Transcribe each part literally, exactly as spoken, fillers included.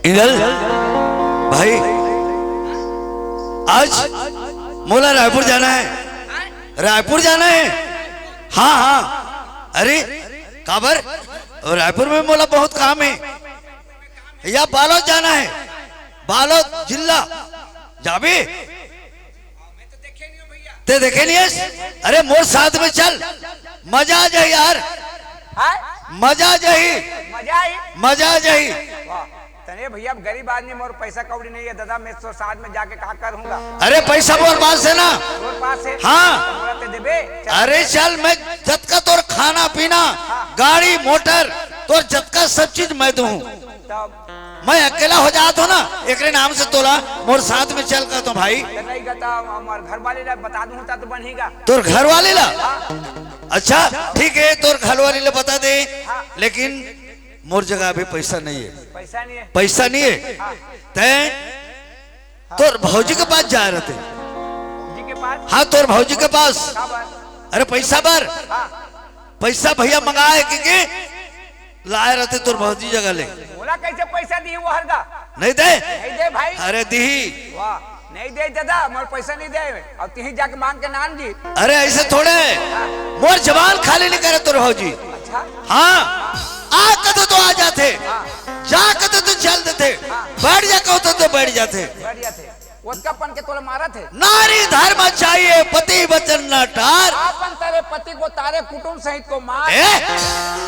इंदल भाई, आज मोला रायपुर जाना है, रायपुर जाना है। हाँ, हाँ। अरे, काबर? रायपुर में मोला बहुत काम है। या बालोद जाना है, बालोद जिला। जाबे? ते देखे नहीं है? अरे, मोर साथ में चल, मजा आ जाए यार। हाँ? मजा आ जाए। मजा आई? मजा आ जाए। वाह। तने भैया, अब गरीब आदमी, मोर पैसा कौड़ी नहीं है दादा, मैं तो साथ में जाके का करूंगा? अरे, पैसा मोर पास है ना। मोर पास है? हाँ। तो मोला ते देबे? चल। अरे चल, मैं जतका तोर खाना पीना, हाँ। गाड़ी मोटर, तोर जतका सब चीज मैं दूँ। तब मैं अकेला हो जात हो ना, एकरे नाम से तोला मोर साथ में चल कहत हो भाई। तो नहीं कहता, हमार घर वाले ला बता दूँ, तो बनेगा। तोर घर वाले ला? हाँ। अच्छा, ठीक है, तोर घर वाले ला बता दे, हाँ। लेकिन मोर जगह अभी पैसा नहीं है। पैसा नहीं है? पैसा नहीं है। हाँ। तैं तोर भौजी के पास जा रहे थे। भौजी के पास? हाँ, तोर भौजी के पास। का बात? अरे, पैसा बर। हाँ। पैसा भैया मंगाए के, के लाए रहते तोर भौजी जगह ले। मोला कैसे पैसा दी वो हरगा? नहीं दे? नहीं दे भाई। अरे, दीही। वाह, नहीं दे दादा, मोर पैसा नहीं दे। अब तिही जाके मांग के नान जी। अरे, ऐसे थोड़े। मोर जबान खाली नहीं करे तोर भौजी। अच्छा। हाँ, आ कथे तो आ जाथे, जा कथे तो चल देथे, बैठ जा कहो तो, तो बैठ जाथे। बैठ जाथे। ओतका पन के तोला मारत हे। नारी धर्म चाहिए, पति वचन न टार। आपन तरे पति को तारे, कुटुंब सहित को मार। ए,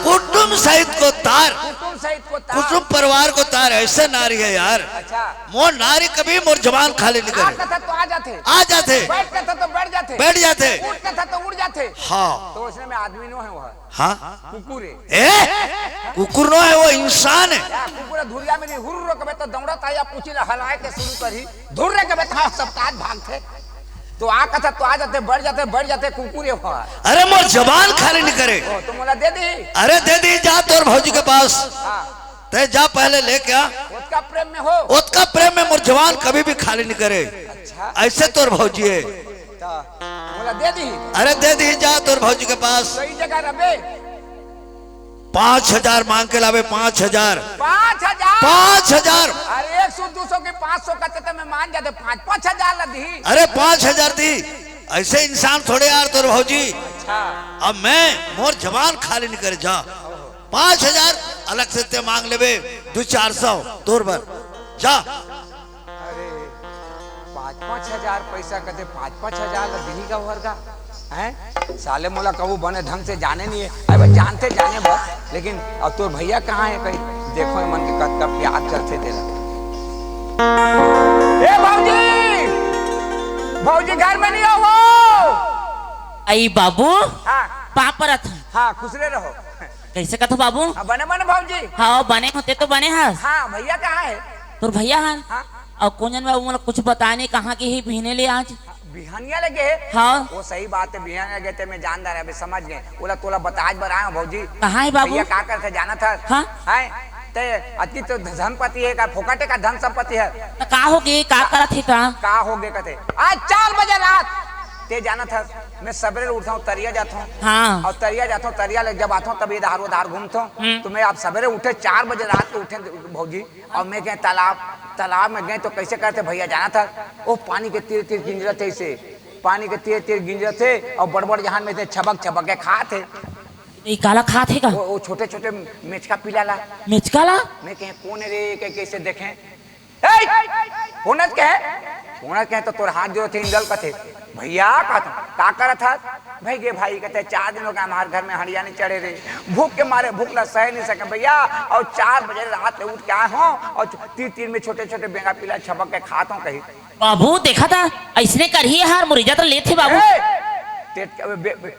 कुटुंब सहित को तार। कुटुंब सहित को तार। कुटुंब परिवार को तार, ऐसे नारी है यार। अच्छा। मोर नारी कभी मोर जबान खाली नहीं आ करे। कथा तो आ जाथे। आ जाथे। बैठ कथा तो बैठ जाथे। बैठ जाथे। उठ कथा तो उठ जाथे। हाँ। तो उसने में आदमी नो है वह। हाँ। कुकुर है। ए? कुकुर नो है, वो इंसान है। या कुकुर है, धुरिया में नहीं, हुर्र कबे तो दौड़त आया, पूछी ला हलाए के शुरू करी। धुर्र कबे तो हाँ, सब काज भागथे। तो आ कथा तो आ जाथे, बैठ जाथे, बैठ जाथे, कुकुर है वहाँ। अरे मोर जबान खाली नहीं करे। ओ, तो मोला दे दी। अरे दे दी, जा तोर भौजी के पास। हाँ। तै जा पहले लेके आ। ओतका प्रेम में हो। ओतका प्रेम में मोर जबान कभी भी खाली नहीं करे। अच्छा। ऐसे तोर भौजी है। तो मोला दे दी। अरे दे दी, जा तोर भौजी के पास। सही जगह रबे। पाँच हजार मांग के लावे, पाँच हजार। पाँच हजार? पाँच हजार। अरे एक सौ, दो सौ के पाँच सौ कहते तो मैं मान जाते, पाँच, पाँच हजार ला दी। अरे पाँच हजार दी, ऐसे इंसान थोड़े यार तोर भौजी। अच्छा। अब मैं मोर जबान खाली नहीं करे, जा। पाँच हजार अलग से ते मांग लेबे, दू चार सौ तोर बर, जा। अरे, पाँच पाँच हजार पैसा कथे, पाँच पाँच हजार ला दिही का ओहर का? हैं? साले मोला कबू बने ढंग से जाने नहीं है। अबे जानथे जाने बर, लेकिन अब तोर भैया कहाँ है कहीं? देखो ये मन के कतका प्यार चलथे तेला। ए भौजी! भौजी घर में नहीं हो वो? आई बाबू, हाँ। पाँव परत हँव। हाँ, खुश रहे रहो। कैसे कथो बाबू? हाँ, बने बने भौजी। हाँ, बने होते तो बने हस। हाँ, भैया कहाँ है? तोर भैया हन? हाँ। अउ कोन जन बाबू, मोला कुछ बताए नहीं, कहाँ के ही बिहने ले आज? बिहनिया लगे है? हाँ। वो सही बात है, बिहनिया लगे ते मैं जानदार है, अभी समझ गए। ओला तोला बताए बर आए हँव भौजी। कहाँ है बाबू? भैया का करथे जानत हस? हाँ। हैं? ते अति तो धनपति है का, फोकटे का धन संपत्ति है? त का हो गे, का करत हे त? का हो गे कथे? आज चार बजे रात, ते जानत हस, मैं सबेरे उठथँव, तरिया जाथँव। हाँ। अउ तरिया जाथँव, तरिया ले जब आथँव, तब इधार उधार घूमथँव। हम्म। तो मैं अब सबेरे उठे, चार बजे रात को उठे भौजी, अउ मैं गए तालाब, तालाब में गए तो कैसे करथे भैया जानत हस, ओ पानी के तीर तीर गिंजरथे ऐसे, पानी के तीर तीर गिंजरथे अउ बड़ बड़ जहान में से छबक छबक के खात हे। ई काला खात हे का? ओ, ओ छोटे छोटे मेचका पीला ला। मेचका ला? मैं कहे कोन रे, कह कैसे देखे। ए! कोन कहे? कोन कहे तो तोर हाथ जोड़थे इंदल कथे। भैया कहत हँव, का करत हस? भाई गे भाई कहथे, चार दिन हो गए हमार घर में हंडिया नहीं चढ़े रे। भूख के मारे भूख ला सह नहीं सके भैया। अउ चार बजे रात ले उठ के आए हँव अउ तीर तीर में छोटे छोटे बेंगा पीला छबक के खात हँव कही। बाबू, देखा था, ऐसने करही हार मुरीजा तो लेथे बाबू। ए! तेत-, बे-, बे-,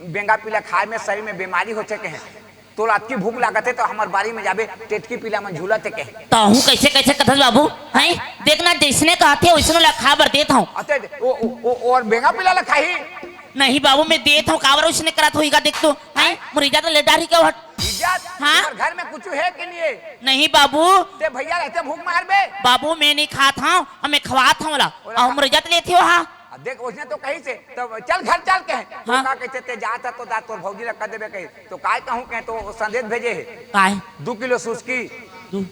बेंगा पीला खाए में शरीर में बीमारी होथे कहे। तोला अतकी भूख लागत हे तो हमर बारी में जाबे, टेटकी पीला मन झूलत हे कहे। तहूँ कैसे कैसे कथस बाबू? हैं? देखना, जैसने कहथे वैसने ला खा बर देत हँव। अते ओ, ओ, ओ, और बेंगा पीला ला खाही? नहीं बाबू, मैं देत हँव, काबर वैसने करत होही का देख तो, हैं? मुरीजा तो ले डारही का हट। इज्जत? हाँ? तुम्हारे घर में कुछ है कि नहीं है? नहीं बाबू। ते भैया रहते भूख मारबे? बाबू, मैं नहीं खात हँव, हमें खवात हँव ला। ओला अउ खा- मुरीजा तो लेथे हो, हाँ। अब देख, उसने तो कही से, तो चल घर चल कहे। तो हाँ। का कहते, ते जात ह तो जा, तोर भौजी ला कह देबे कही। तो काय कहूँ कहे, तो संदेश भेजे है। काय? दू किलो सुस्की। दू।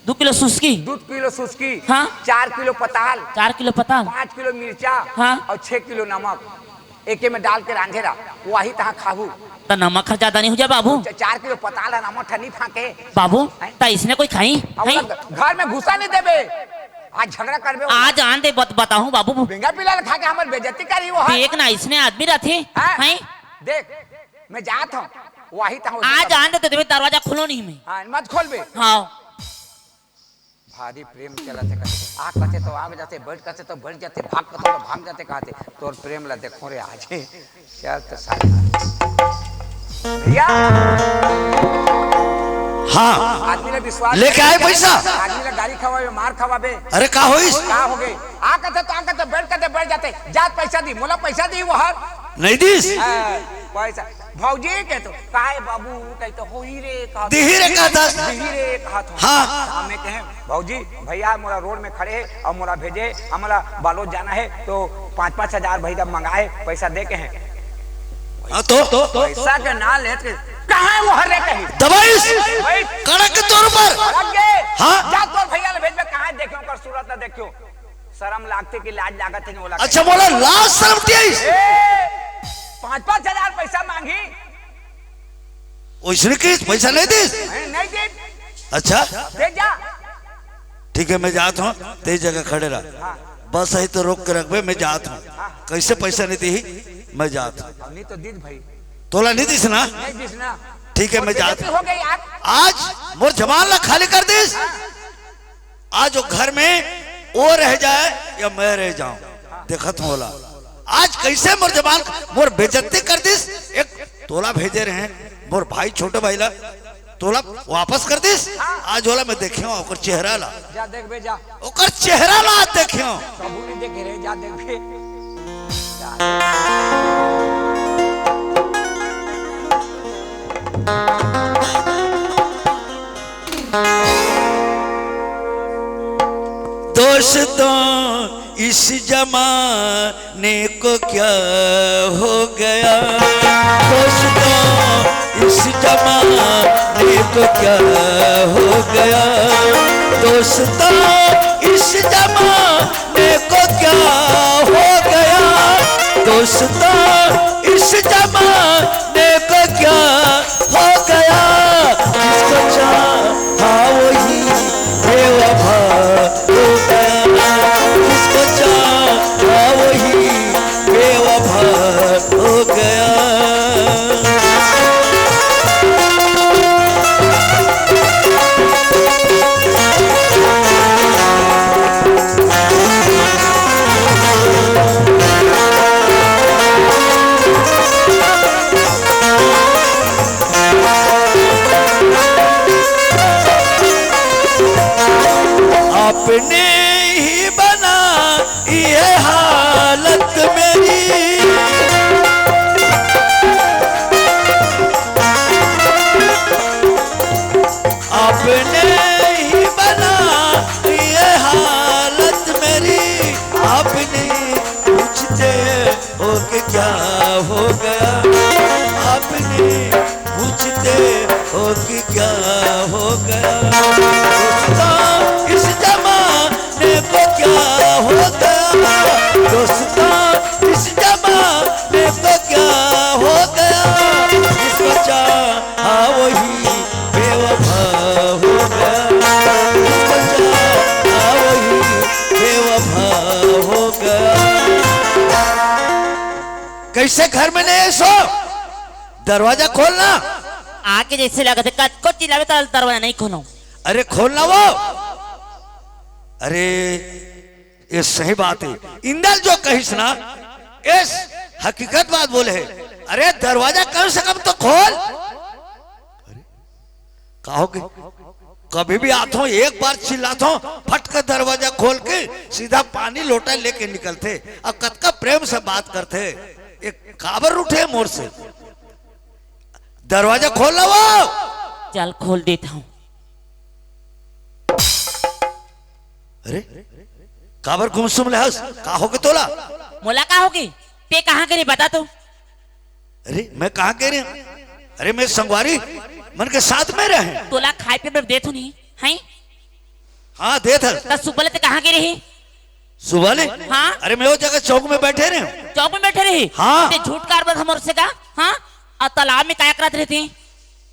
दू किलो सुस्की। दू किलो सुस्की। हाँ। चार किलो पताल। चार किलो पताल। पाँच किलो मिर्चा। हाँ। अउ छह किलो नमक। एके में डाल के रांधे रहा, वही तहाँ खाहू। त नमक हर ज्यादा नहीं हो जाए बाबू? च-, चार किलो पताल है, नमक ठा नहीं फाके। बाबू, हैं? त इसने कोई खाई? अब हैं? बोला, घर में घुसा नहीं देबे। आज झगड़ा करबे। आज आन दे, बत-, बताहूँ बाबू। बेंगा पिला खा के हमर बेइज्जती करी वो है। देख ना, इसने आदमी रहते। हैं? हैं? देख, मैं जात हूँ, वही तहाँ आज आन दे, तो तुम्हें दरवाजा खोलो नहीं मैं। हाँ, मत खोलबे। हाँ। भारी प्रेम चलत हे, कहते, आ कहते तो आ जाते, बैठ कहते तो बैठ जाते, भाग कहते तो भाग जाते, कहते, तोर प्रेम ला देखो रे आज। चल तो सारी। भैया। हाँ। आदमी ला विश्वास लेके आए पैसा। आदमी ला गाली खवाबे, मार खवाबे। अरे का होइस? का हो गए? आ कहते तो आ कहते, बैठ कहते बैठ जाते, जात पैसा दी, मोला पैसा दी वो हर। नहीं दीस? हाँ, पैसा। भौजी के तो, "काय बाबू?" कही तो, "होई रे," कहा तो, दिही रे कहत हस। "दिही रे," कहा तो। हाँ। हमें कहे, "भौजी, भैया मोला रोड में खड़े हे अउ मोला भेजे, हमला बालोद जाना हे, तो पाँच पाँच हजार भैया मंगाए, पैसा दे के हे।" हाँ, तो? पैसा के ना लेत के, "कहाँ हे वो हर रे?" कही। दबाइस? भाई। कड़क तौर पर। कड़क गे। हाँ। जा तोर भैया ले भेजबे, कहाँ हे देखे, ओकर सूरत ना देखे। शरम लागथे कि लाज लागत हे कि ओला अच्छा, कहे? मोला लाज शरम दिस? ए, पाँच पाँच हजार पैसा मांगी। ओइसने किस पैसा नहीं दिस? नहीं, नहीं दिस। अच्छा। दे जा। ठीक है, मैं जात हूँ, तेरी जगह खड़े रह। हाँ। बस अही तो रोक के रखबे, मैं जात हूँ। हाँ। कैसे पैसा नहीं दी, मैं जात हूँ। अब नहीं तो दीद भाई। तोला नहीं दिस ना? नहीं दिस ना। ठीक है, मैं जात हूँ। हो गई यार। आज मोर जबान ला खाली कर दिस। हाँ। आज वो घर में वो रह जाए या मैं रह जाऊं, देखत हूं ओला। आज कैसे मोर जबान, मोर बेइज्जती कर दिस। एक तोला भेजे रहे, मोर भाई, छोटे भाई ला, तोला वापस कर दिस। आज ओला मैं देखे हूं, ओकर चेहरा ला, जा देखबे, जा। ओकर चेहरा ला आज देखे हूं। कबू नहीं देखे रे, जा देखबे। दोस्तों, इस जमाने को क्या हो गया? दोस्तों, इस जमाने को क्या हो गया? दोस्तों, इस जमाने को क्या हो गया? दोस्तों, इस जमाने को क्या हो गया? जिसको चाहा वही बेवफा हो गया, जिसको चाहा वही बेवफा हो गया। आपने ही बनाई है हालत मेरी, आपने ही बनाई है हालत मेरी, आपने पूछते हो कि क्या हो गया, आपने पूछते हो कि क्या हो गया। दोस्तों, इस जमाने को क्या हो गया? दोस्तों, इस जमाने को क्या हो गया? इसको चाहा वही बेवफा हो गया, इसको चाहा वही बेवफा हो गया। कैसे घर में नहीं सो? दरवाजा खोलना। आके जैसे लगत हे, कतको चिल्लावे त दरवाजा नहीं खोलो। अरे खोलना वो। अरे, ये सही बात है। इंदल जो कहिस ना, इस हकीकत बात बोले है। अरे, दरवाजा कम से कम तो खोल। अरे, का हो गई? कभी भी आथो, एक बार चिल्लाथो, फट के दरवाजा खोल के सीधा पानी लोटा लेके निकलथे। अब कतका प्रेम से बात करथे, एक काबर उठे मोर से, दरवाजा खोल ला वो। चल, खोल देत हूँ। अरे, काबर गुमसुम ले हस? का होगे तोला? मोला का होगे? ते कहाँ गे रहे, बता तो। अरे, मैं कहाँ गे रहे? अरे, मैं संगवारी मन के साथ में रहे। तोला खाए पिए बर देथो नहीं, हैं? हाँ, देत हस। त सुबह ले ते कहाँ गे रहे? सुबह ले? हाँ। अरे, मैं वो जगह चौक में बैठे रहे हूँ। चौक में बैठे रहे? हाँ। ते झूठ कार बर हमर से का? हाँ। अउ तालाब में काय करत रहे ते?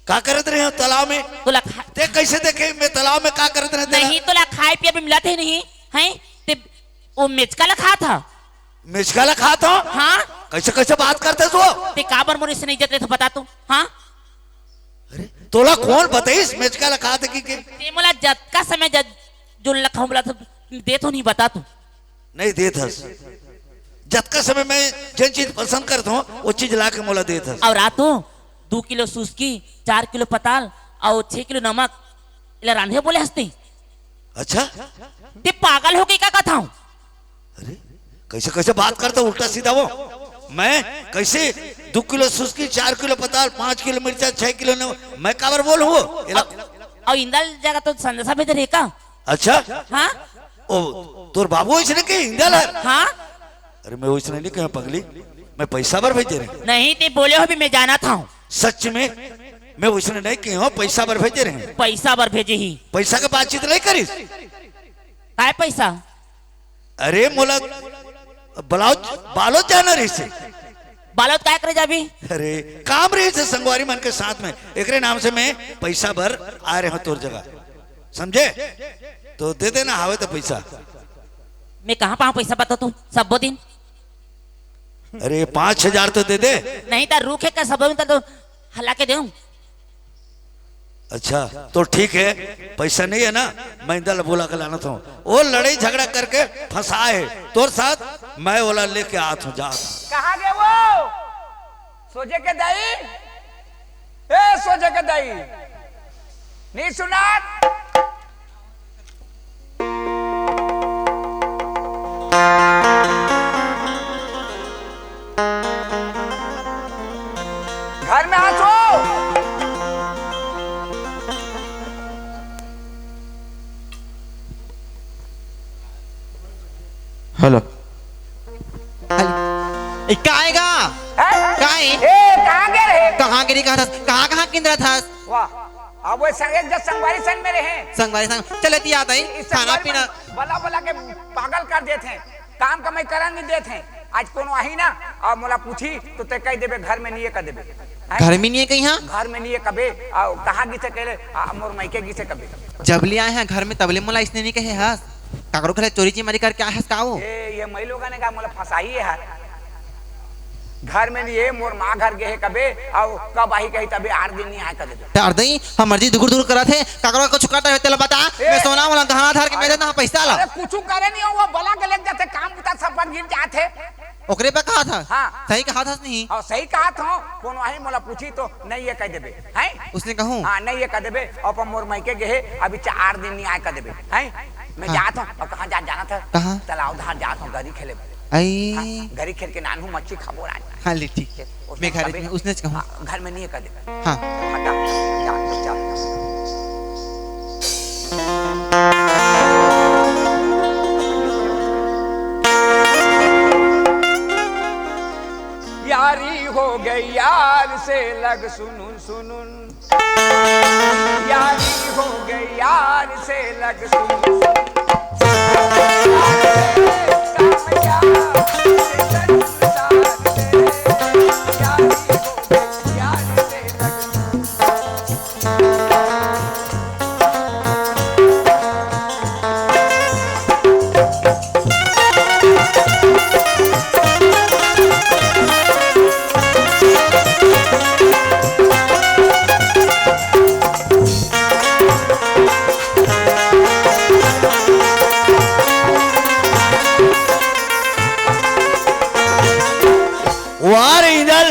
का करत रहे हो तालाब में? तोला खा- ते कैसे देखे मैं तालाब में का करत रहे तेला? नहीं, तोला खाए पिए भी मिलत हे नहीं, हैं? ते वो मेचका ला खात हा। मेचका ला खात हो? हाँ। कैसे, कैसे बात करत हस? ते काबर मोर अइसने इज्जत लेत हा, बता तो, हाँ? अरे, तोला कोन बताइस मेचका ला खात हे कि के? ते मोला जतका समय जत-, जोन ला खाऊं बोला तो देत हो नहीं, बता तो। नहीं देत हस। जतका समय मैं जेन चीज पसंद करत हूँ, वो चीज ला के मोला देत हस। अउ रात हो दू किलो सुस्की, चार किलो पताल अउ छह किलो नमक, एला रांधे बोले हस ते। अच्छा? ते पागल हो गे का कथंव? अरे, कैसे, कैसे बात करत हस उल्टा सीधा वो? मैं कैसे दू किलो सुस्की, चार किलो पताल, पाँच किलो मिर्चा, छह किलो नमक, मैं काबर बोलहूँ वो? एला अउ इंदल जगह तो संदेशा भेजे रहे का? अच्छा? हाँ? ओ, तोर बाबू अइसने कहे इंदल हर? हाँ? अरे, मैं वइसने नहीं कहे पगली, मैं पैसा बर भेजे रहे। नहीं, ते बोले हो भी, मैं जानत हूँ। सच में? मैं वइसने नहीं कहे हूँ, पैसा बर भेजे रहे। पैसा बर भेजे ही। पैसा के बातचीत नहीं करिस? काय पैसा? अरे, मोला बालोद, बालोद जाना रहिसे। बालोद काय करे जाबे? अरे, काम रहिसे संगवारी मन के साथ में, एकरे नाम से मैं पैसा बर आए रहे हूँ तोर जगह, समझे? तो दे देना, हावे तो पैसा। मैं कहाँ पाऊँ पैसा, बता तू, सबो दिन। अरे, पाँच हजार तो दे दे। नहीं तो रुके का, सबो दिन तो हला के देऊँ। अच्छा, तो ठीक है, पैसा नहीं है ना, मैं इंदल बोला के लानत हूँ। वो लड़ाई झगड़ा करके फंसाए हे तोर साथ, मैं ओला लेके आत हूँ, जात हूँ। कहाँ गे वो? सोझे के दाई, ए सोझे के दाई, नहीं सुनात? घर में आ सो। हेलो। हेलो। ए, का आएगा? हैं? का है? ए, कहाँ गे रहे? कहाँ गे रहे, कहाँ था? कहाँ, कहाँ किंदरा था? वाह, अब वो संग, एक जन संगवारी संग में रहे। संगवारी संग, चले ती आता ही, इस खाना संगवारी पीना। मन बला बला के पागल कर देत हैं, काम कमाई करन नहीं देत हैं। आज कोनो आही ना, अउ मोला पूछी, तो ते कह देबे, घर में नहीं है, कह देबे। हैं? घर में नहीं है कहीं, हाँ? घर में नहीं है कबे, अउ कहाँ गिसे कहले, आ, मोर मायके गिसे कबे। जब ले आए हैं घर में, तब ले मोला इसने नहीं कहे हस। काकरो घर ले चोरी चिमारी करके आए हस का वो? ए, ये मई लोगन ने का मोला फंसाई है यार। घर में नहीं है, मोर माँ घर गे हे कबे, अउ कब आही कही तबे, आठ दिन नहीं आए कह देबे। यार दई, हमर जी दुगुर दुगुर करत हे, काकरो कुछ काटा हे तेला बता, ए! मैं सोना वाला गहना धार के मैं देना पैसा ला। अरे कुछ करे नहीं हो, वो बला के लेके जाथे, काम बुता सब बन गिर जाथे। ओकरे पे कहा था? हाँ। सही कहा था नहीं? हाँ, सही कहा था। कोनो आही मोला पूछी तो नहीं ये कह देबे, हैं? उसने कहूँ? हाँ, नहीं ये कह देबे, अपन मोर मायके गे हे, अभी चार दिन नहीं आए कह देबे, हैं? मैं हाँ। जात हूँ, अउ कहाँ जात, जानत हस? कहाँ? तालाब धार जात हूँ, गरी खेले बर। आई। हाँ, गरी खेल के नानहूँ मच्छी खाबो आज। हाँ, ले ठीक। उसने मैं घर कबे में, उसने कहूँ। हाँ, घर में नहीं है कह देबे। हाँ। हटा, जा, जा, जा। यारी हो गई यार से लग सुनुन सुनुन, यारी हो गई यार से लग सुनुन सुनुन। वाह रे इंदल,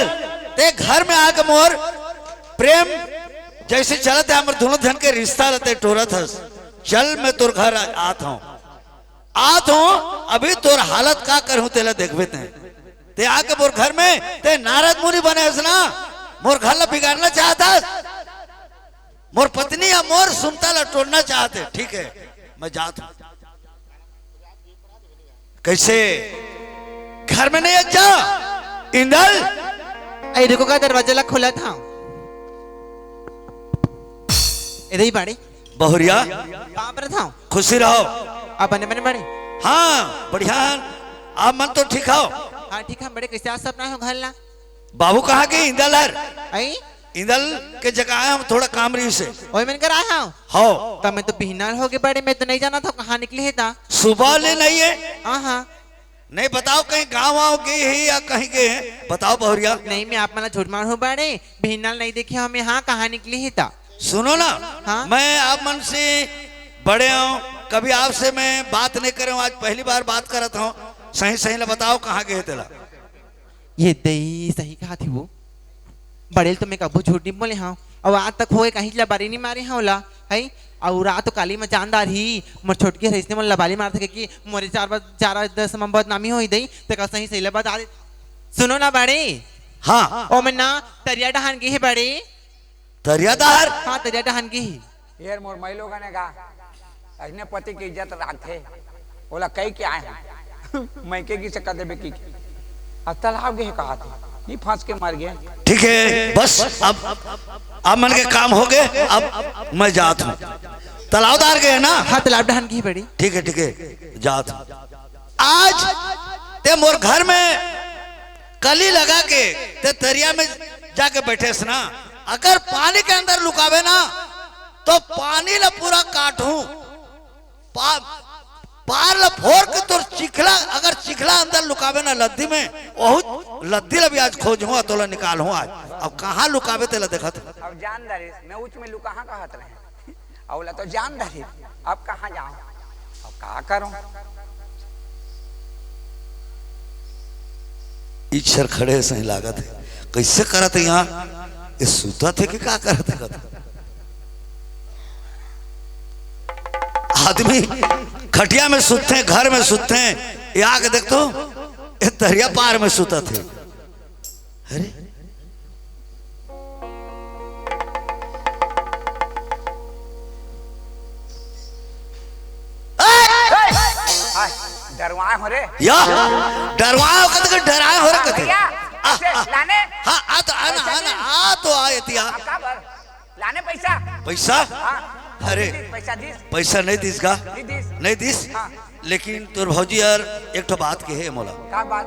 ते घर में आके मोर प्रेम जैसे चलत हे, हमर दोनों झन के रिश्ता ल ते टोरत हस। चल, मैं तोर घर आ-, आत हूँ, आत हूँ, अभी तोर हालत का करहूँ, तेला देखबे ते। ते आके मोर घर में, ते नारद मुनि बने हस ना, मोर घर ला बिगाड़ना चाहत हस, मोर पत्नी या मोर सुनता ला टोरना चाहत हे। ठीक है, मैं जात हूँ। कैसे घर में नहीं अच्छा इंदल? अरे रुको, का दरवाजा ला खोला था। इधर ही बाड़ी। बहुरिया। बाप रे था। खुशी रहो। आप बने बने बड़े? हाँ, बढ़िया। आप मन तो ठीक हो? हाँ, ठीक है बड़े। कैसे आज सब ना हो घर ला? बाबू कहाँ के? इंदल हर। आई? इंदल के जगह आए हम, थोड़ा काम रही से। ओए मन कर आए हो? हो। तब मैं तो बिहनल हो गए बड़े, मैं तो नहीं जाना था कहाँ निकले है ता। सुबह ले नहीं है? हाँ, हाँ। नहीं बताओ, कहीं गाँव वाँव गए है या कहीं गए है? बताओ बहुरिया। नहीं, मैं आप मन ला झूठ मार हो बड़े, बिहनल नहीं देखे हमें। हाँ, कहाँ निकले है ता? सुनो ना, हाँ? मैं आप मन से बड़े हूँ, कभी आपसे मैं बात नहीं करे हूँ, आज पहली बार बात करत हूँ। सही सही ला बताओ, कहाँ गए तेला? ये दई सही कहा थी वो। बड़े ल तो मैं कभू झूठ नहीं बोले हूँ। अब आज तक होए कहीं लबारी नहीं मारे हूँ ला, है? और रात तो काली में जानदार ही, मोर छोटकी रईस ने मोर लबारी मार थे कि मोरे चार बार, चार दस में बदनामी होई दई, ते का सही सही ला बता दे। सुनो ना बड़े। हाँ। ओ मैं ना तरिया डहान गई है बड़े। तरिया डहार? हाँ, तरिया डहान गई है। यार, मोर माई लोगन ने कहा, "अइसने पति के इज्जत राखथे, ओला कई के आए हैं।" मैं के किसे कह देबे की, "अब तालाब गए कहा थे, नहीं फंस के मर गए।" ठीक है, बस अब, अब मन के काम हो गए, अब मैं जात हूँ। तालाब डहार गए ना? हाँ, तालाब डहान गई बड़ी। ठीक है, ठीक है, जात हूँ। आज ते मोर घर में कली लगा के ते तरिया में जाके बैठेस ना, अगर पानी के अंदर लुकावे ना, तो पानी ला पूरा काटूं, पा-, पार ला फोर के तोर चिखला, अगर चिखला अंदर लुकावे ना लद्दी में, ओहू लद्दी ला भी आज खोजहूं, तोला निकालहूं आज। अब कहाँ लुकावे तेला देखत। अब जान डारिस, मैं ऊंच में लुकाहा कहत रहे। अउला तो जान डारिस, अब कहाँ जाऊं, अब का करूं? इच्छर खड़े सही लागत है, कैसे करत है यहाँ? ये सुतत है कि का करत है? आदमी खटिया में सुतते हैं, घर में सुतते हैं, ये आके देख तो, ये तरिया पार में सुतत है। अरे, हाय, डरवाए हो रे। या, डरवाए हो कथे, डराए हो रे कथे। भैया, आ, ऐसे आ, लाने? हाँ, आ तो, आ ना, आ ना, आ तो आ एतिया। आ, का बर? लाने पैसा? पैसा? हाँ। अरे, पैसा दीस? पैसा नहीं दीस का? नहीं दीस। नहीं दीस? हाँ। लेकिन तोर भौजी यार एक ठो बात कहे मोला। का बात?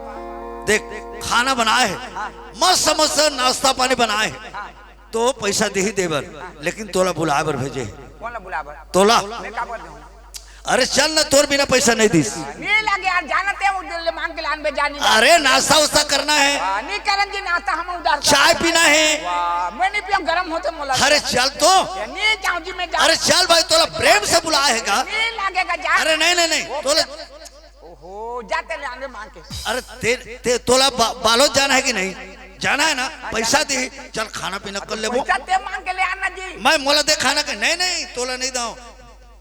देख, खाना बनाए है, हाँ। मस्त मस्त नाश्ता पानी बनाए है, हाँ। तो पैसा देही देबर, लेकिन तोला बुलाए बर भेजे है। कौन ला बुलाए बर? तोला। मैं का बोल रहा हूँ? अरे चल ना, तोर बिना पैसा नहीं दीस। नहीं लगे यार, जानते हैं वो दिल मांग के लान बे जानी। अरे नाश्ता वास्ता करना है। वाह, नहीं करन जी नाश्ता, हम उधार चाय पीना है। वाह, मैं नहीं पियम, गरम होते मोला। अरे चल तो। ये नहीं जाऊं जी, मैं जाऊं। अरे चल भाई, तोला प्रेम से बुलाए है का? नहीं लगेगा, जा। अरे नहीं, नहीं, नहीं, वो तोला। ओहो, जाते ले आने मांग के। अरे ते, ते तोला बा-, बालोद जाना है कि नहीं? जाना है ना? हाँ, पैसा जाना। दे, चल खाना पीना कर लेबो। पैसा ते मांग के ले आना जी। मैं मोला दे खाना के, नहीं, नहीं, तोला नहीं दऊं।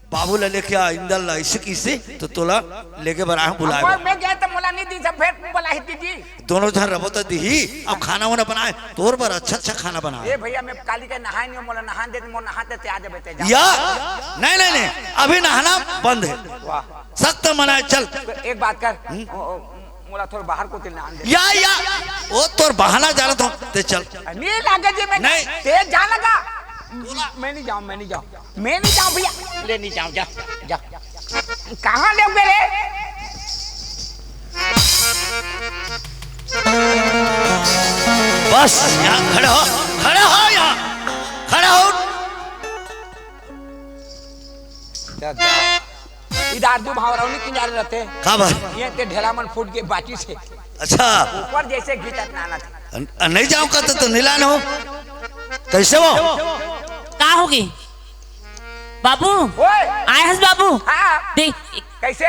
बाबू ला लेके आ, इंदल ला, इसे किसे, तो तोला लेके बर आए हूँ, बुलाए और बर। मैं गए तो मोला नहीं दी, सब फेर बोला ही दीदी। दोनों झन रबो तो दीही, अब खाना वाना बनाए, तोर बर अच्छा अच्छा खाना बनाए। ए भैया, मैं काली के नहाए नहीं, मोला नहान दे, मोला नहाते ते आ जाबे ते, जा। या? नहीं, नहीं, नहीं, अभी नहाना बंद है। वाह। सख्त मना है, चल। तो एक बात कर, हम्म? ओ, ओ, मोला थोड़ा बाहर को ते नहान दे। या, या, वो तोर बहाना जानत हूँ, ते चल। नहीं लागे जी, मैं नहीं। ते जा लगा। मैं नहीं जाऊँ, मैं नहीं जाऊँ। मैं नहीं जाऊँ भैया, ले नहीं जाऊँ, जा, जा। कहाँ ले मेरे? बस यहाँ खड़े हो, खड़े हो यहाँ, खड़े हो। जा, जा। इधर दू भाव रौनी किनारे रहते। का भाई? ये ते ढेला मन फूट के बाटी से। अच्छा। ऊपर जैसे घिचत नाना थे। अन-, अन-, नहीं जाऊँ का तो, तो नहीं लाना हो। कैसे हो? का होगी? बाबू, ओए! आए हस बाबू? हाँ। देख, कैसे?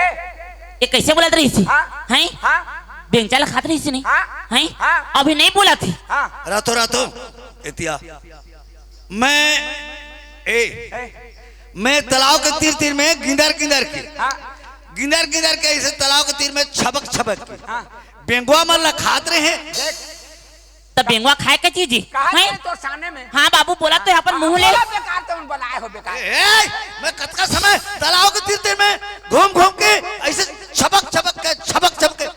ये कैसे बोलत रही थी? हाँ। हैं? हाँ। बेंचा ला खात रही थी नहीं? हाँ। हैं? हाँ। अभी नहीं बोला थी। हाँ। रातों रातों, एतिया। मैं, ए, ए। मैं तालाब के तीर तीर में गिंदर गिंदर के, हाँ। गिंदर गिंदर के ऐसे तालाब के तीर में छबक छबक के। हाँ। बेंगवा मन ला खात रहे। देख। तब बेंगवा खाए के चीज ही? कहा हैं? तेरे तो सामने में। हाँ बाबू, बोला तो अपन मुंह ले। बोला बेकार तो उन बनाए हो बेकार। ए, ए, मैं कतका समय तालाब के तीर तीर में घूम घूम के ऐसे छबक छबक के, छबक छबक के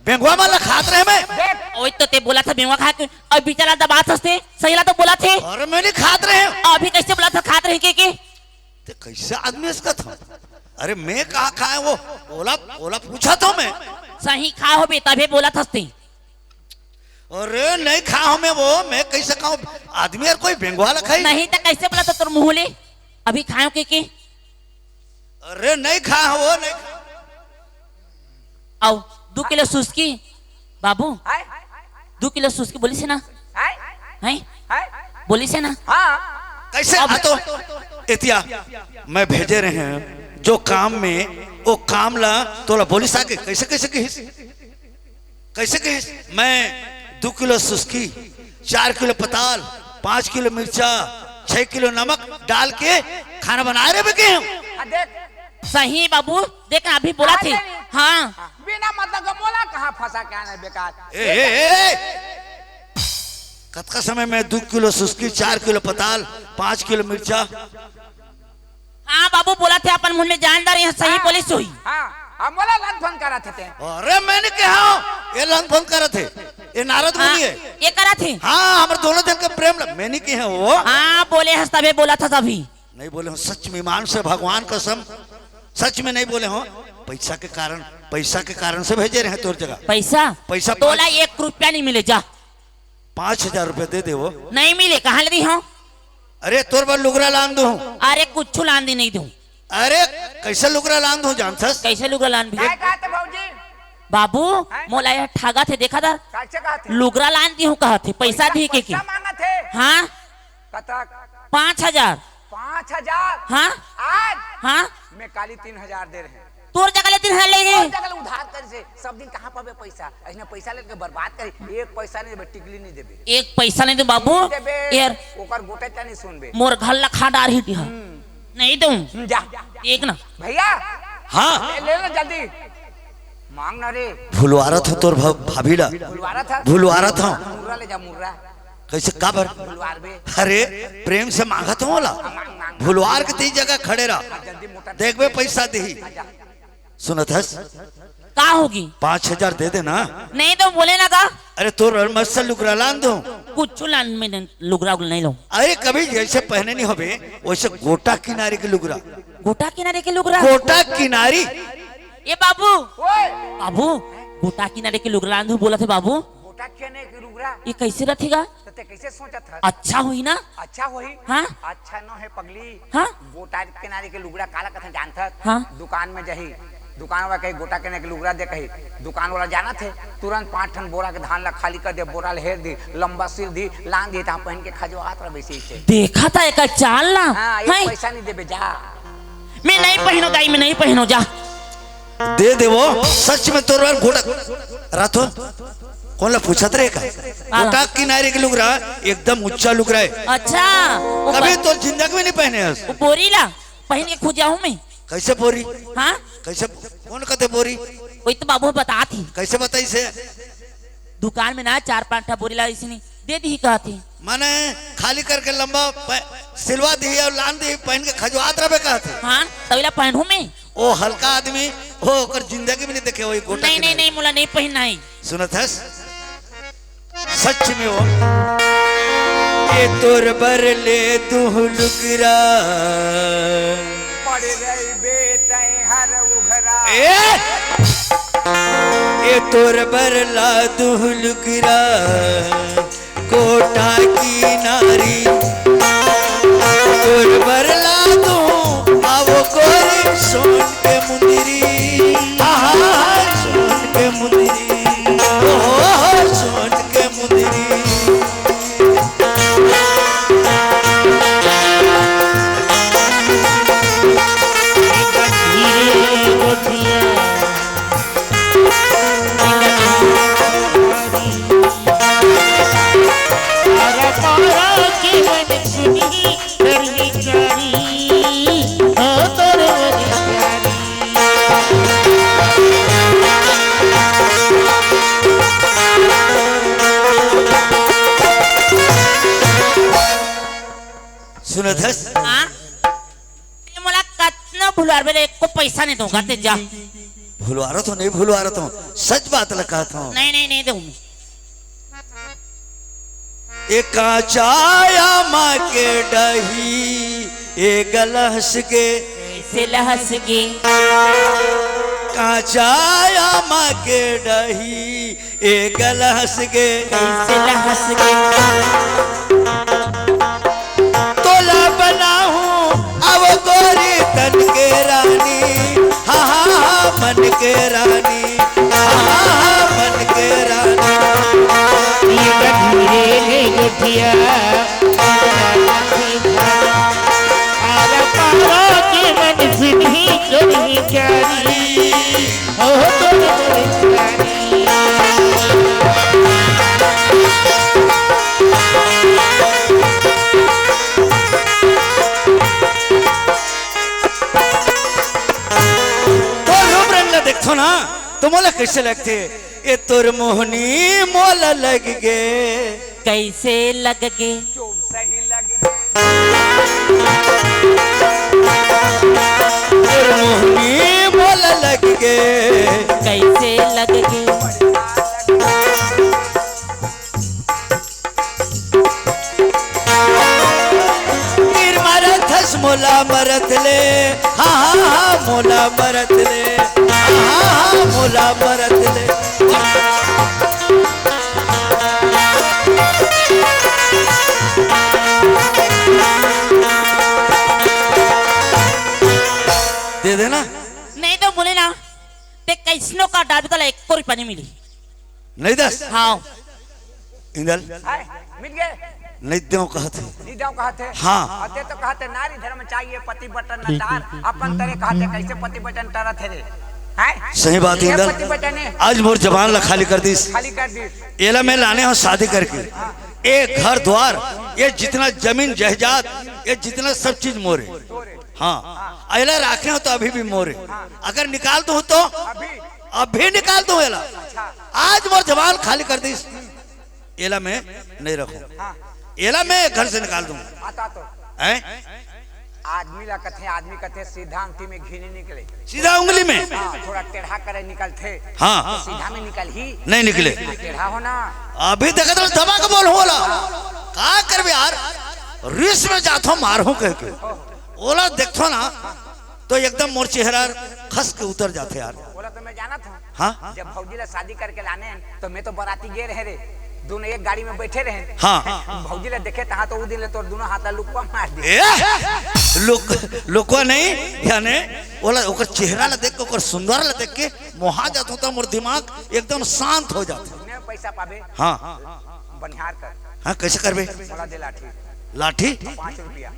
बेंगवा मन ला खात रहे मैं। देख। ओए तो ते बोला था बेंगवा खा के, और बिचारा दबात हंसते, सही ला तो बोला थे। अरे मैं नहीं खात रहे। अभी कैसे बोला था खात रहे के, के? ते कैसे आदमी इसका था? अरे मैं कहाँ खाए वो? ओला, ओला पूछा तो मैं। सही खा होबे तभे बोलत हस ते। अरे नहीं खा हूँ मैं वो, मैं कैसे खाऊं? आदमी यार कोई बेंगवा ला खाई? नहीं तो कैसे बोलत हस तोर मुँह ले? अभी खायो के के? अरे नहीं खा हूँ वो, नहीं खा। अउ दू किलो सुस्की बाबू, हाय, दू किलो सुस्की बोलिस हे ना? हाय, हैं? हाय। बोलिस हे ना? हाँ। कैसे अब आ तो एतिया मैं भेजे रहे हैं जो काम में, वो काम ला तोला बोलिस आके कैसे, कैसे कहिस? कैसे कहिस? मैं दू किलो सुस्की, चार किलो पताल, पाँच किलो मिर्चा, छह किलो नमक डाल के खाना बनाए रहे बेके हूँ। आ देख, सही बाबू, देख ना, अभी बोलत हे। हाँ। बिना मतलब का मोला कहाँ फंसा के आना बेकार। ए, ए, ए, ए! कतका समय में दू किलो सुस्की, चार किलो पताल, पाँच किलो मिर्चा? हाँ बाबू, बोलत हे अपन मुँह में जानदार, यहाँ सही हाँ, बोलिस होही। हाँ, अब मोला लंद फंद करत हे ते। अरे मैं नहीं कहा हूँ, ये लंद फंद करत हे, ये नारद हाँ, मुनि हे। ये करत हे। हाँ, हमर दोनों जन के प्रेम ल-, मैं नहीं कहा हूँ वो। हाँ, बोले हस तभे बोलत हस अभी। नहीं बोले हूँ, सच में, ईमान से, भगवान कसम, सच में नहीं बोले हूँ। पैसा के कारण, पैसा के कारण से भेजे रहे तोर जगह। पैसा? पैसा तोला पाँच एक रुपया नहीं मिले, जा। पाँच हजार रुपया दे दे वो। नहीं मिले, कहाँ ले दी हूँ? अरे तोर बर लुगरा लान दूँ। अरे कुछ लान दी नहीं दूँ। अरे कैसे लुगरा लान दूँ जानथस? कैसे लुगरा लान भी? काय कहत हे भौजी? बाबू, हैं? मोला ये ठगत हे, देखा था? कैसे कहत हे? लुगरा लान दी हूँ कहत हे, पैसा दी के के? पैसा मांगत हे। हाँ? कतक? पाँच हजार। पाँच हजार? हाँ? आज? हाँ? मैं काली तीन हजार दे रहे हैं। तोर जगह ले तीन हजार ले तोर गए? जगह ले उधार कर से, सब दिन कहाँ पाबे पैसा? ऐसने पैसा लेके बर्बाद करी, एक पैसा नहीं देबे, टिकली नहीं देबे। एक पैसा नहीं दे बाबू। नहीं देबे। यार। ओकर गोटा क्या नहीं सुनबे? मोर घर ला खा डार ही दिहा। हम्म। नहीं दूँ। हम्म, जा। एक ना। भैया। हाँ। ले, ले ना जल्दी। मांग ना रे। भुलवारत हूँ तोर भा-, भाभी ला। भुलवारत हस? भुलवारत हूँ। मुर्रा ले जा, मुर्रा। कैसे, काबर? भुलवार बे। अरे, प्रेम से मांगत हूँ ला। हाँ, मांग, मांग। भुलवार के तीन जगह खड़े रहा। हाँ, जल्दी मोटर देखबे, पैसा देही। हाँ, जा। सुनत हस? का होगी? पाँच हजार दे देना। नहीं तो बोले ना का? अरे, तोर मस्त लुगरा लान दूँ। कुछ लान में नहीं, लुगरा उगरा नहीं लूँ। अरे, कभी जैसे पहने नहीं होबे, वैसे गोटा किनारे के लुगरा। गोटा किनारे के लुगरा? गोटा किनारी। ए बाबू। ओए। बाबू, गोटा किनारे के लुगरा लान दूँ बोलत हे बाबू। गोटा किनारे के लुगरा? ये कैसे रथेगा? तो ते कैसे सोचत हस? अच्छा होही ना? अच्छा होही? हाँ? अच्छा न हे पगली। हाँ? गोटा किनारे के लुगरा काला कथे जानथस? हाँ? दुकान में जाही, दुकान वाला कही, "गोटा किनारे के लुगरा दे," कही, दुकान वाला जानत हे, तुरंत पाँच ठन बोरा के धान ला खाली कर दे, बोरा ला हेर दी, लंबा सिल दी, लान दी, तहाँ पहन के खजवात रह बेसी से। देखा था एकर चाल ना? हाँ, एक हैं? पैसा नहीं देबे, जा। मैं नहीं पहनो दाई, मैं नहीं पहनो, जा। दे दे वो, सच में तोर बर गोटा रथो। कौन ला पूछत रहे का? हाँ। गोटा किनारे के लुगरा, एकदम ऊंचा लुगरा हे। अच्छा, वो कभी ब-, तो जिंदगी में नहीं पहने हस। वो बोरी ला पहन के खुद जाऊं मैं। कैसे बोरी? हाँ? कैसे, कौन कहते बोरी? वही तो बाबू बतात ही। कैसे बताइस हे? दुकान में ना चार पांच ठा बोरी ला इसने दे दी कहत ही। माने खाली करके लंबा प-, सिलवा दी और लान दी, पहन के खजवात रहे कहत ही। हाँ, तविला पहनू मैं। ओ हल्का आदमी, ओ ओकर जिंदगी में नहीं देखे, वही गोटा नहीं, के नहीं, नहीं। नहीं, मोला नहीं पहनना है। सुनत हस? सच में वो। ये तोर बर ले दू लुगरा। पड़ रही बेटे हर उघरा। ए! ये तोर बर ला दू लुगरा। गोटा किनारी तोर बर ला दूं, आवो गोरी सोन के मुंदरी, आहा, सोन के मुंदरी, ओहो, सोन के मुंदरी। सुनत हस? हाँ? ते मोला कतना भुलवारबे रे, एको पैसा नहीं दूंगा, ते जा। भुलवारत हो, नहीं भुलवारत हो, सच बात ल कहत हो। नहीं, नहीं, नहीं दूं। ए काचा आमा के डही, ए गलहस के। से लहस गे। कांचा आमा के डही ए गलहस गे। कैसे लहस गे। तोला बनाहूँ अब गोरी तन के रानी, हा, हा, हा, मन के रानी, हा, हा, हा, मन के रानी। ये गठिया रे गुठिया, आर पारो के मन सिद्धि चोरी चारी, हो तो चोरी चारी। तोर रूप रंग ला देखथो ना, तो मोला कैसे लगथे? ए तोर मोहनी मोला लग गे। कैसे लग गे? चुप सही लग गे। तोर मोहनी मोला लग गे। कैसे लग गे? तीर मारत हस मोला मरत ले, हा, हा, हा, मोला मरत ले, हा, हा, हा, मोला मरत ले। दे देना। नहीं तो बोले ना, ते कैसनो का डाल भी तो ला, एको रुपया नहीं मिली। नहीं दस? हाँ। इंदल। हाय, मिल गए। नहीं देव कहत हे। नहीं देव कहत हे। हाँ। अते तो कहत हे, नारी धर्म चाहिए, पति बटन न तार। अपन तरे कहत हे, कैसे पति बटन टरत हे रे? हैं? सही बात हे, ये इंदल। पति बटन हे। आज मोर जबान ला खाली कर दिस। खाली कर दिस। एला मैं लाने हँव शादी करके। हाँ। ए घर द्वार, ये जितना जमीन जायदाद, ये जितना सब चीज मोरे। तोरे। हाँ। एला राखे हँव तो अभी भी मोरे। हाँ। अगर निकाल दूँ तो? अभी। अभी निकाल दूँ एला। अच्छा। आज मोर जबान खाली कर दिस। एला मैं नहीं रखूं। हाँ। एला मैं घर से निकाल दूं। आता तो। हैं? आदमी ला कथे, आदमी कथे सीधा अंगठी में घी नहीं निकले। सीधा उंगली में? हाँ, थोड़ा टेढ़ा करे निकलथे। हाँ। तो सीधा में निकलही। नहीं निकले। हाँ, टेढ़ा होना। अभी देखत रहो, दबा के बोल होला। का करबे यार? रिस में जाथो मारहूं कह के। ओला देखथो ना, तो एकदम मोर चेहरा खस के उतर जाथे यार। ओला तो मैं जानत हूँ। हाँ? जब भौजी ला शादी करके लाने, तो मैं तो बराती गे रहे रे, दोनों एक गाड़ी में बैठे रहे। हाँ। भौजी ला देखे तहाँ तो उ दिन ले तोर दोनों हाथ ला लुकवा मार दिए। ए? लुक-, लुकवा नहीं, याने ओला, ओकर चेहरा ला देख के, ओकर सुंदर ला देख के मोहा जात होता, मोर दिमाग एकदम शांत हो जात। जितने पैसा पाबे, हाँ। बनिहार कर। हाँ, कैसे करबे? मोला दे लाठी। लाठी? पाँच रुपया।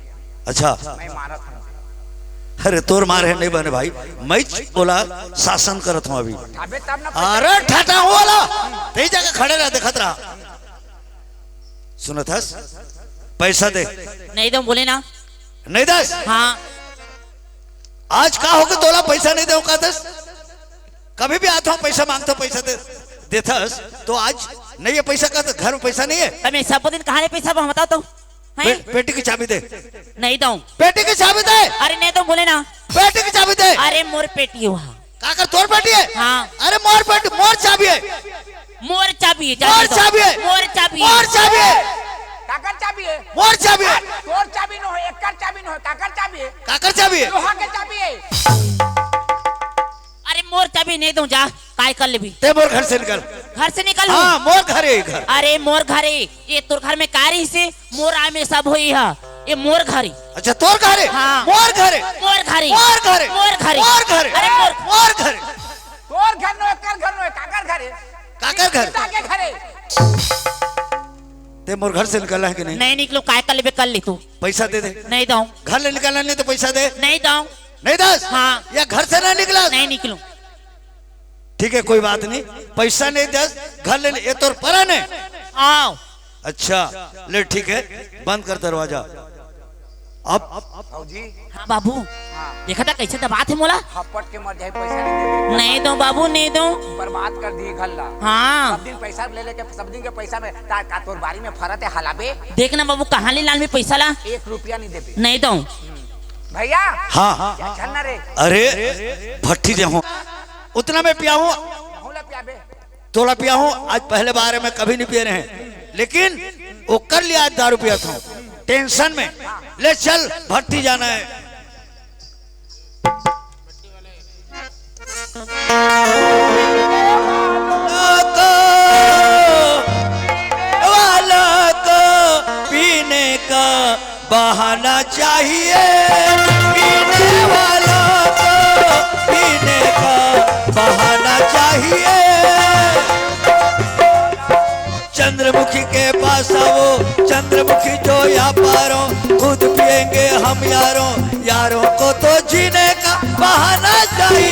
अच्छा। मैं मारत हूँ। अरे, तोर मार हे नहीं बने भाई, मैं ओला शासन करत हूँ अभी। अबे तब ना। अरे, ठटा हूँ वाला, तेही जगह खड़े रह, देखत रहा। सुनत हस? पैसा दे। नहीं दो बोले ना। नहीं दस? हाँ। आज का होगे, तोला पैसा नहीं दे, कहत हस? कभी भी आत हूँ, पैसा मांगत हूँ, पैसा दे, देथस, तो आज नहीं है पैसा का, तो घर में पैसा नहीं है। तमे सब दिन कहाँ ले पैसा बा, बताओ तो। हैं? पे-, पेटी की चाबी दे। नहीं दूँ। पेटी की चाबी दे। अरे नहीं दूँ बोले ना। पेटी की चाबी दे। अरे मोर पेटी है वहाँ। काकर तोर पेटी है? हाँ। अरे मोर पेटी, मोर चाबी है। मोर चाबी है, मोर चाबी है। मोर चाबी है। मोर चाबी है। काकर चाबी है? मोर चाबी है। तोर चाबी नो है, एकर चाबी नो है, काकर चाबी है? काकर चाबी है? लोहा के चाबी है। अरे मोर चाबी नहीं दूँ, जा, काय कर लेबी? ते मोर घर से निकल। घर से निकल हाँ, हूँ। मोर घर है घर। अरे मोर घर है, ये तोर घर में का रही से? मोर आय में सब होई हा, ये मोर घर है। अच्छा, तोर घर है? हाँ। मोर घर है। मोर घर है। मोर घर है। मोर घर है। मोर घर है। अरे मोर मोर घर है। तोर घर नो, एकर घर नो, काकर घर है? काकर घर? पिता के घर है। ते मोर घर से निकल है कि नहीं? नहीं निकलो, काय कर लेबे, कर ले तू। पैसा दे दे। नहीं दूँ। घर ले निकलना नहीं तो पैसा दे। नहीं दूँ। नहीं दस? हाँ। या घर से ना निकला? नहीं निकलूँ। ठीक है, कोई बात नहीं, पैसा नहीं दस, घर ले ले, ये तोर परा ने। आओ। अच्छा, ले ठीक है, बंद कर दरवाजा। अब भौजी। हाँ बाबू। हाँ। देखा था कैसे दबात है मोला? हपट के मर जाए, पैसा नहीं देबे। नहीं दूँ बाबू, नहीं दूँ। बर्बाद कर दी घर ला। हाँ। सब दिन पैसा ले लेके, सब दिन के पैसा में का, का तोर बारी में फरत है हलाबे? देख ना बाबू, कहाँ ले लान में पैसा ला? एक रुपया नहीं देबे। नहीं दूँ। भैया। हाँ। क्या चल ना रे? अरे, भट्टी जे हूँ, उतना में पिया हूँ। हूँ ला पियाबे। तोला पिया हूँ, आज पहले बार है, मैं कभी नहीं पिए रहे, लेकिन ओकर लिए आज दारू पिया था, टेंशन में। ले चल, भट्टी जाना है। बहाना चाहिए पीने वालों को, पीने का बहाना चाहिए। चंद्रमुखी के पास आओ, चंद्रमुखी जो व्यापारों, खुद पिएंगे हम यारों, यारों को तो जीने का बहाना चाहिए।